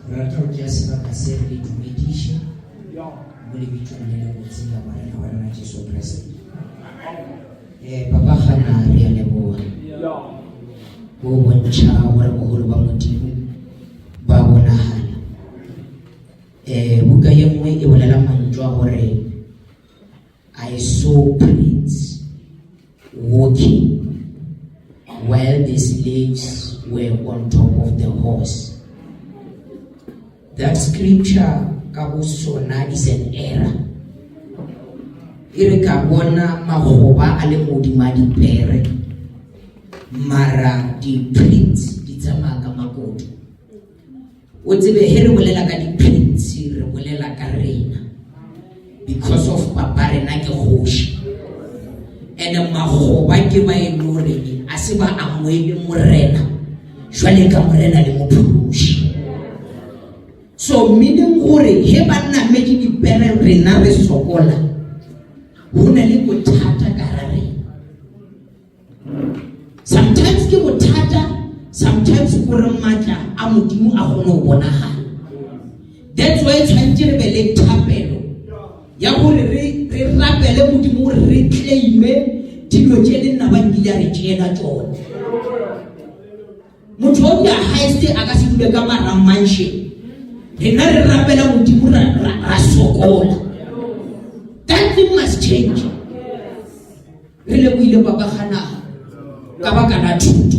Re rata go tšea sebaka se re le dumediše mo lebitsong le lebotse la Morena wa rena Jesu Kriste. Eh, Papa Gana re a leboga. Go bontšha gore bogolo ba Modimo ba bonagala. Eh, buka ye nngwe e bolela mantšu a gore I saw prince walking while the slaves were on top of the horse. That scripture ka bo sona is an error. E re ka bona magoba a le modimo a dipere mara di-prince di tsamaya ka makoto. O tsebe he re bolela ka di-prince re bolela ka rena because of papa rena ke kgoši and magoba ke ba e le goreng a se ba amoele morena jwale ka morena le mophološi so meaning gore he ba nametše dipere rena re sokola go na le bothata ka ra rena Sometimes ke bothata, sometimes o re matla a modimo a kgone go bonagala. That's why tshwanetse re be le thapelo ya gore re re rapele modimo gore re claime dilo tše le nna ba nkile a re tšeela tšone. Motho wa dula highest a ka se dule ka maramansion. Rena re rapela modimo ra, ra, ra sokola. That thing must change. Re lebohile papa ga naga ka baka la thuto.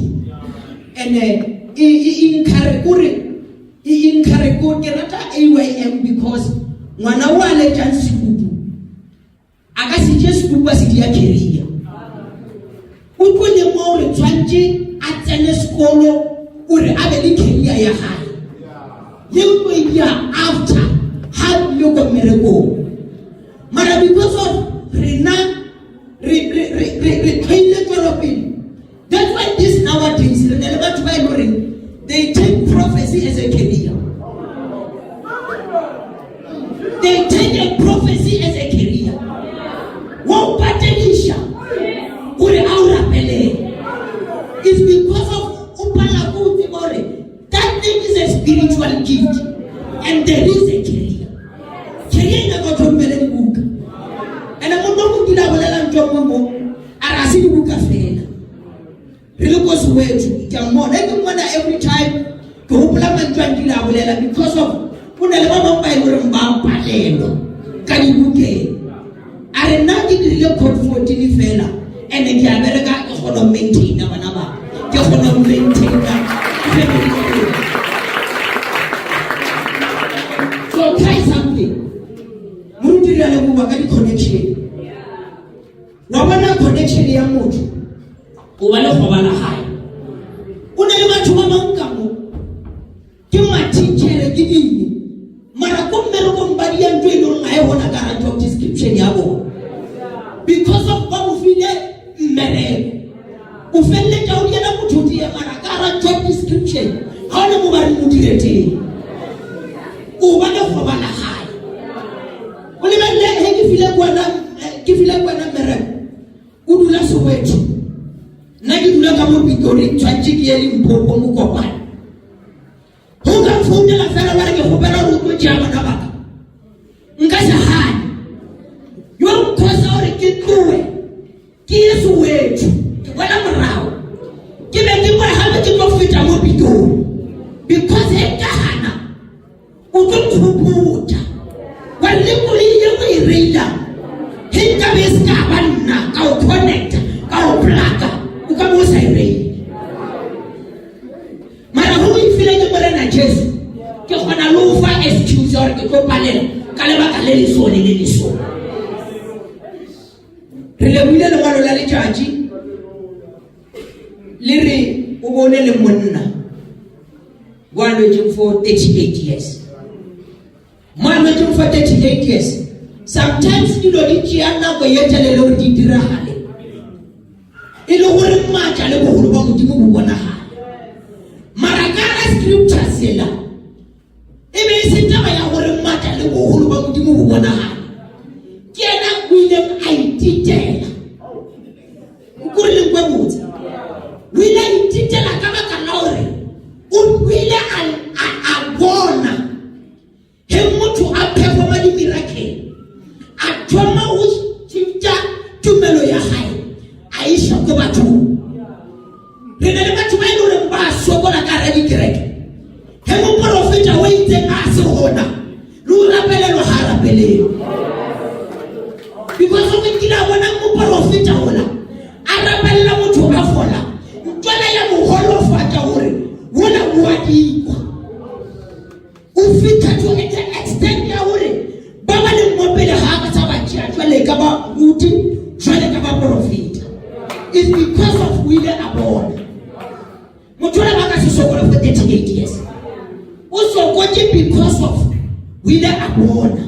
And e e encourage kore e encourage ko ke rata AYM because ngwana o a letšang sekupu a ka se tše sekupu a se dia career. O tlo lemoga gore tshwantše a tsene sekolo gore a be le career ya gae. Ye o tlo e dia after ha le ko mmerekong. Mara because of rena re re re re re tlhoile tswelopele that's why this nowadays re na le batho ba e le goreng they take prophecy as a career they take a prophecy as a career wa o patediša gore a o rapelele it's because of o palela ko o tseba gore that thing is a spiritual gift and there is a career Career e nyaka o tlhokomele dibuka ene monna o kile a bolela ntho nngwe mo a re a se dibuka fela re le ko soweto ke a mmona e ke mmona every time ke gopola mantšu a nkile a bolela because of o na le ba bangwe ba e le goreng ba palelwa ka dibukeng a re nna ke dirile code 14 fela and ke a bereka ke kgona go maintaina bana ba ke kgona go maintaina family ya rona. So try something. Moruti re a leboga ka di-connection. Wa bona connection ya motho o ba lekgoba la gae. O na le batho ba bang ka mo ke mathitšhere ke ding mara ko mmerekong ba dia ntho e le goreng ga e gona ka ra job description ya bona because of ba mo file mmereko o feleletša o diela motho o tee mara ka ra job description ga o le mo ba re mo dire teng o ba lekgoba la gae o lebelele he ke file kwena ke file kwena mmereko o dula soweto nna ke dula ka mo pitori tshwanetse ke ye limpopo mokopane go ka mfounela fela wa re ke kgopela gore o tlo tšea bana baka nka se gane yo nkgosa gore ke tloe ke ye soweto ke bona morago ke be ke gore gape ke tlo feta mo pitori because e ka gana O tlo nkgopotša wa re le koloi ye o e reilang ge nka be e se ka ba nna ka o connecta ka o plaka o ka be o sa e reile mara go e file ke morena jesu ke kgona le o fa excuse ya gore ke tlo palela ka lebaka le leso le le leso re leboile lengwalo la letšatši le re o bone le monna wa lwetšeng for 38 years mo a lwetšeng for 38 years sometimes dilo di tšea nako ye telele gore di diragale e le gore maatla le bogolo ba modimo bo bonagale mara ka ra scripture sela e be e se taba ya gore maatla le bogolo ba modimo bo bonagale ke yena o ileng a ititela kore le nkwe botse o ile a ititela ka baka la gore o ile a bona itseng a se gona le o rapelelwa ga a rapelelwe because o kile a bona moporofeta ola a rapelela motho a fola ntwana ya mogolofatša gore wola o a dikwa o fitlha to the extent ya gore ba ba leng mo pele ga ba sa ba tšea jwale ka ba ruti jwale ka ba porofeta is because of o ile a bona motho ola ba ka se sokole for 38 years o sokotše because of o ile a bona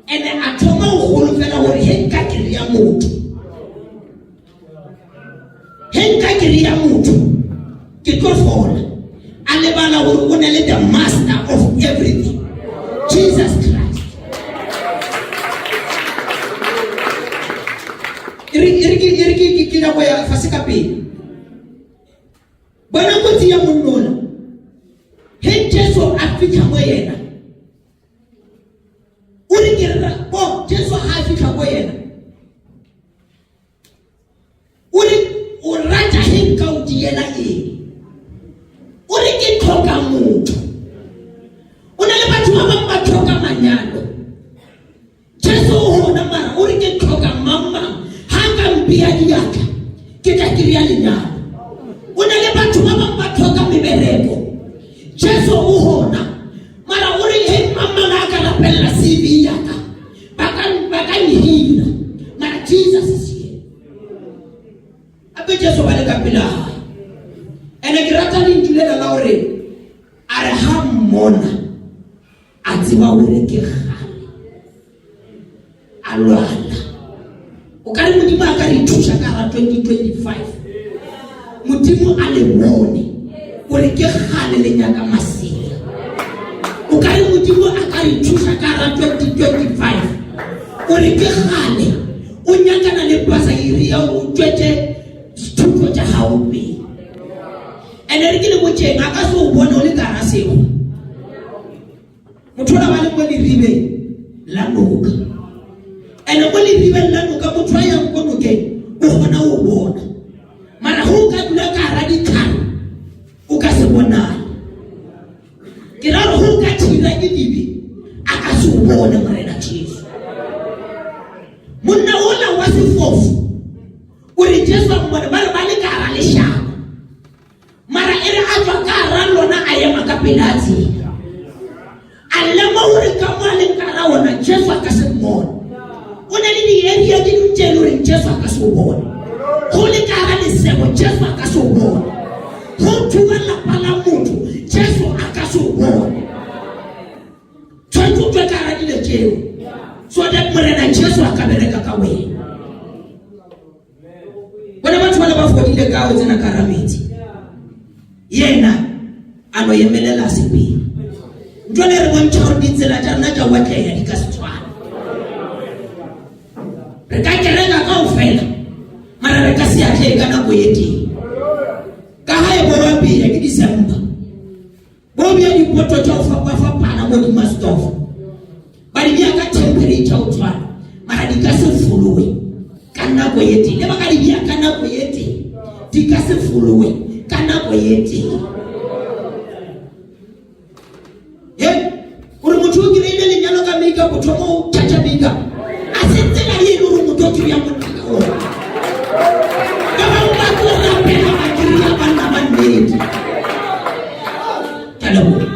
and a thoma go golofela gore he nka kry-a motho he nka kry-a motho ke tlo fola a lebala gore o na le the master of everything jesus christ e re ke nako ya fase ka pele bona kotsi ya monnola he jesu a fitlha mo yena o re ke rra bo jesu ga a fitlha ko yena o re o rata he nka o diela eng o re ke tlhoka motho o na le batho ba bangwe ba tlhoka manyalo Jesu o gona mara o re ke tlhoka mang mang ga ka mpea diatla ke tla kry-a lenyalo o na le batho ba bangwe ba tlhoka mebereko Jesu o gona mara o re he mang mang a ka rapelela CV yaka ba ka nhira mara Jesus is here ape Jesu ba le ka pele ga gae ene ke rata lentšu lela la gore a re ga mmona a tseba gore ke gale a lwala o ka re modimo a ka re thuša ka ga 2025 modimo a le bone gore ke gale le nyaka masea o ka re modimo a ka re thuša ka ga 2025 gore ke gale o nyakana le pasa iri ya o tšwetše dithuto tša gago pele ene re ke le botšeng a ka se o bone o le ka ga seo motho ola ba le mo leribeng la noka ene mo leribeng la noka motho a yang ko nokeng o kgona go bona mara go o ka dula ka gara ditlhare o ka se bonale ke ra gore go o ka thira ke dibe a ka se o bone morena jesu monna ola wa sefofu o re jesu a mmone ba re ba le ka gara lešaba mara e re a tswa ka gara lona a ema ka pele a tsela a lema gore ka mo a leng ka gara ona jesu a ka se mmone o ne le di-area ke dintse e le goreng jesu a ka se o bone go le ka gara lesebo jesu a ka se o bone go thuba lapa la motho jesu a ka se o bone tshwanetse o tswe ka gara dilo tseo so that morena jesu a ka bereka ka wena bona batho ba le ba fodile ka o tsena ka gara metsi yena a no emelela sepele jale re bontšha gore ditsela tša rena tša watleya di ka se tshwane re ka kereka kao fela mara re ka se atleye ka nako ye tee ka ga e borwa pele ke december bo bja dipoto tša go fapafapana mo dimastofo ba di bja ka temperature o tshwana mara di ka se folowe ka nako ye tee le ba ka di bja ka nako ye tee di ka se folowe ka nako ye tee ye gore motho o kry-ile lenyalo ka makeup o thoma o tšhatša makeup a se tsela ye e le gore motho o kry-a monna ka ona ba bangwe ba tlo rapela ba kry-a banna ba nnete ke a leboga.